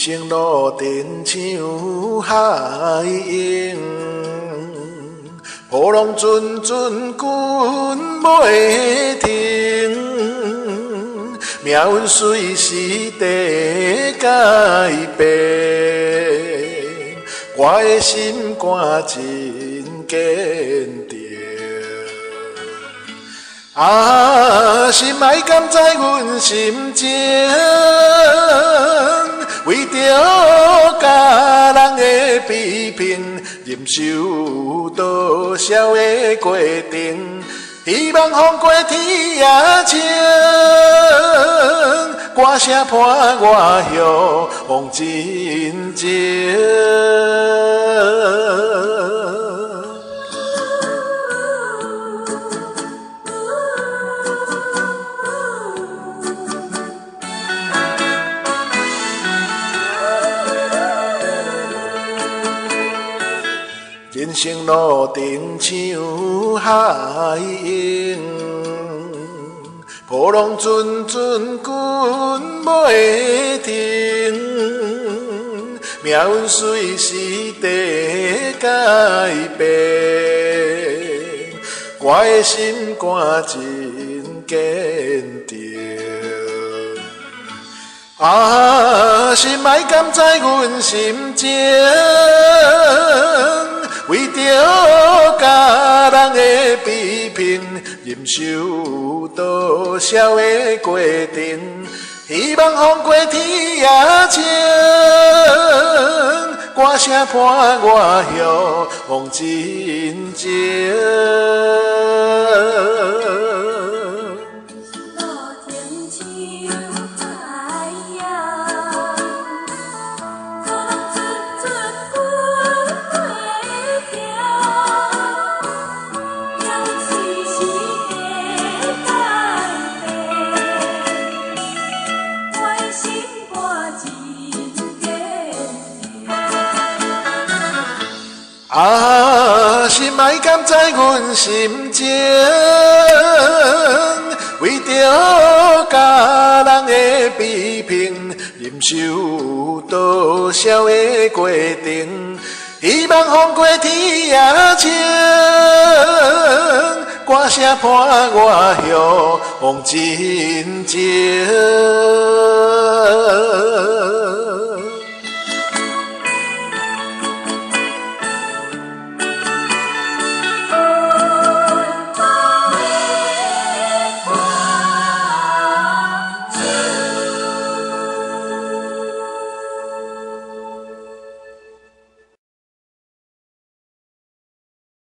生路程像海湧，波浪陣陣滾袂停，命運隨時地改變，我的心肝真堅定。啊，心愛敢知阮心情，為著佮人的批評，忍受多少的過程，希望風過天也晴，歌聲伴我向往前程。人生路程像海湧，波浪陣陣滾袂停，命運隨時地改變，我的心肝真堅定。啊，心愛敢知阮心情，為著佮人的批評，忍受多少的過程，希望風過天也晴，歌聲伴我向往前程。啊，心愛敢知阮心情，為著佮人的批評，忍受多少的過程，希望風過天也晴，歌聲伴我向往前程。